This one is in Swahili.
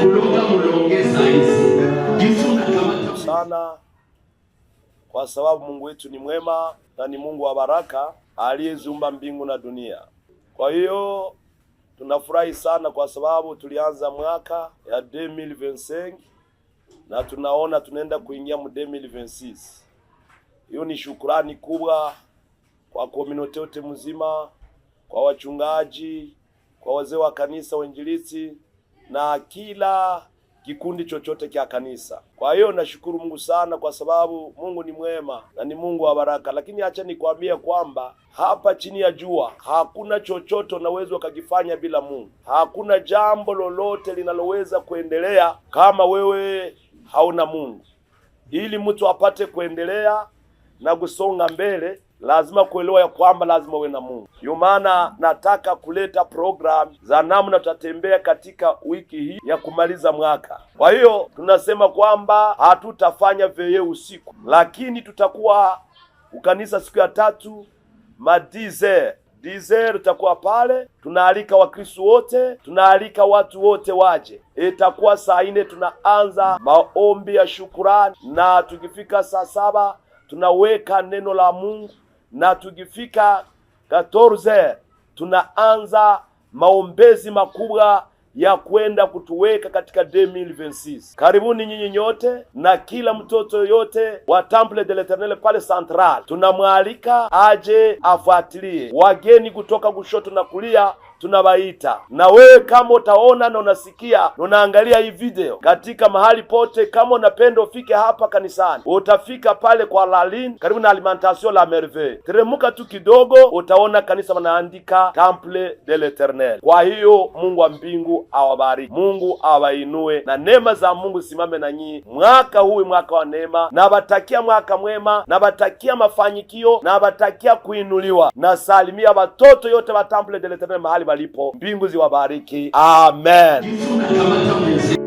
Kulonga mulonge saizi jifuna kama Sana kwa sababu Mungu wetu ni mwema na ni Mungu wa baraka aliyeziumba mbingu na dunia. Kwa hiyo tunafurahi sana kwa sababu tulianza mwaka ya 2025 na tunaona tunaenda kuingia mu 2026. Hiyo ni shukurani kubwa kwa communauté yote mzima, kwa wachungaji, kwa wazee wa kanisa, wainjilisti na kila kikundi chochote cha kanisa. Kwa hiyo nashukuru Mungu sana kwa sababu Mungu ni mwema na ni Mungu wa baraka. Lakini acha nikwambie kwamba hapa chini ya jua hakuna chochote unaweza ukakifanya bila Mungu. Hakuna jambo lolote linaloweza kuendelea kama wewe hauna Mungu. Ili mtu apate kuendelea na kusonga mbele, lazima kuelewa ya kwamba lazima uwe na Mungu. Ndio maana nataka kuleta program za namna tutatembea katika wiki hii ya kumaliza mwaka. Kwa hiyo tunasema kwamba hatutafanya veillée usiku, lakini tutakuwa ukanisa siku ya tatu ma 10h 10h tutakuwa pale, tunaalika Wakristo wote, tunaalika watu wote waje. Itakuwa saa 4 tunaanza maombi ya shukurani, na tukifika saa 7 tunaweka neno la Mungu, na tukifika 14 tunaanza maombezi makubwa ya kwenda kutuweka katika 2026. Karibuni nyinyi nyote na kila mtoto yoyote wa Temple de l'Eternel pale Central, tunamwalika aje afuatilie. Wageni kutoka kushoto na kulia tunawaita. Na wewe kama utaona na unasikia na unaangalia hii video katika mahali pote, kama unapenda ufike hapa kanisani, utafika pale kwa Lalin karibu na Alimentation La Merveille, teremuka tu kidogo, utaona kanisa wanaandika Temple de l'Eternel. Kwa hiyo Mungu wa mbingu awabariki, Mungu awainue na neema za Mungu simame na nyinyi mwaka huu, mwaka wa neema. Nabatakia mwaka mwema, nabatakia mafanikio, nabatakia kuinuliwa. Nasalimia watoto yote wa Temple de l'Eternel mahali walipo, mbingu ziwabariki. Amen. Jifuna kama